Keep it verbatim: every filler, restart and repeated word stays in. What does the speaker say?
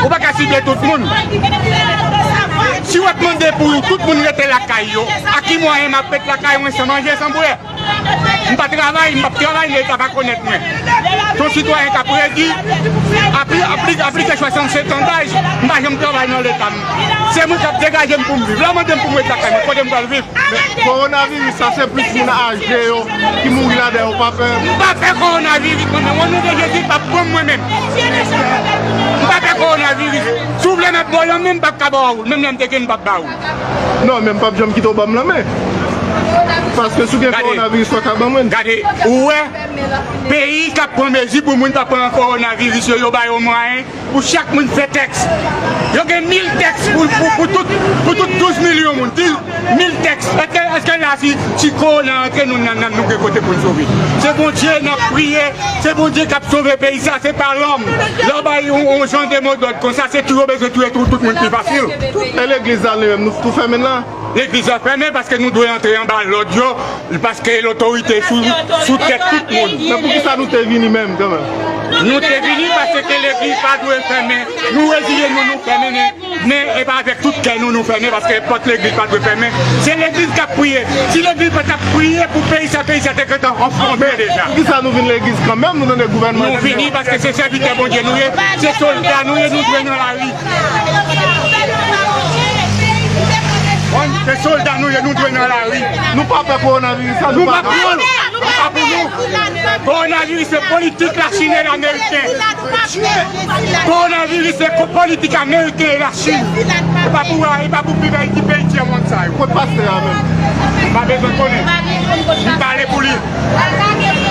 Ou pa ka sible tout moun. Si w ap mande pou tout moun rete lakay yo, a ki mwayen m ap ret lakay mwen san manje, san bwè? M pa travay, m p ap travay, Leta pa konèt mwen. Se yon sitwayen k ap redi, apli-, apli-, aplike swasannsenk an daj, m pa janm travay nan Leta. M, se moun k ap degaje m pou m viv. Lè w mande m pou m ret lakay mwen, kote m pral viv? Men, kowonaviris sa, se plis moun aje yo ki mouri ladan, yo pa pè. M pa pè kowonaviris, mwen menm. O non de Jezi, pa pran mwen menm. M pa pè kowonaviris. Si w vle m ap ba w lanmen, m p ap ka ba w, menm lè m te gen, m p ap ba w. Non, men m p ap janm kite w ban m lanmen. Paske si w gen kowonaviris, w ka ban mwen. Gade, ou wè, peyi k ap pran mezi pou moun pa pran kowonaviris yo, yo ba yo mwayen pou chak moun fè tèks. Yo gen mil tèks pou, pou, pou tout, pou tout douz milyon moun. Di, mil tèks. Èske, èske la, si, si kowona antre nou nan, nan, nou gen kote pou n sove? Se Bondye n ap priye. Se Bondye k ap sove peyi sa, se pa lòm. Lè w bay yon, yon jan de modòd konsa, se touye w bezwen touye tout, tout moun pi fasil. E legliz la, li menm, nou tou fèmen l la? Legliz la fèmen paske nou dwe antre anba lòd yo, paske lotorite sou, sou tèt tout moun. Men poukisa nou te vini menm, kanmenm? Nou te vini paske legliz pa dwe fèmen. Nou reziye nou, nou fèmen, men, men e pa avèk tout kè nou, nou fèmen, paske pòt legliz pa dwe fèmen. Se legliz k ap priye. Si legliz pa t ap priye pou peyi sa, peyi sa te gentan anfonde deja. Poukisa nou vin legliz kanmenm? Nou tande gouvènman. Nou vini paske se sèvitè Bondye nou ye, se sòlda nou ye, nou dwe nan lari. Se sòlda nou ye, nou dwe nan lari. Nou pa pè kowonaviris sa, nou pa pè. Nou pa pou nou. Kowonaviris se politik Lachin e Ameriken. Kowonaviris se ko-, politik Ameriken e Lachin. E pa pou, e pa pou peyi, peyi tyè mond sa yo. Kot pastè a menm? M pa bezwen konnen. M pale pou li.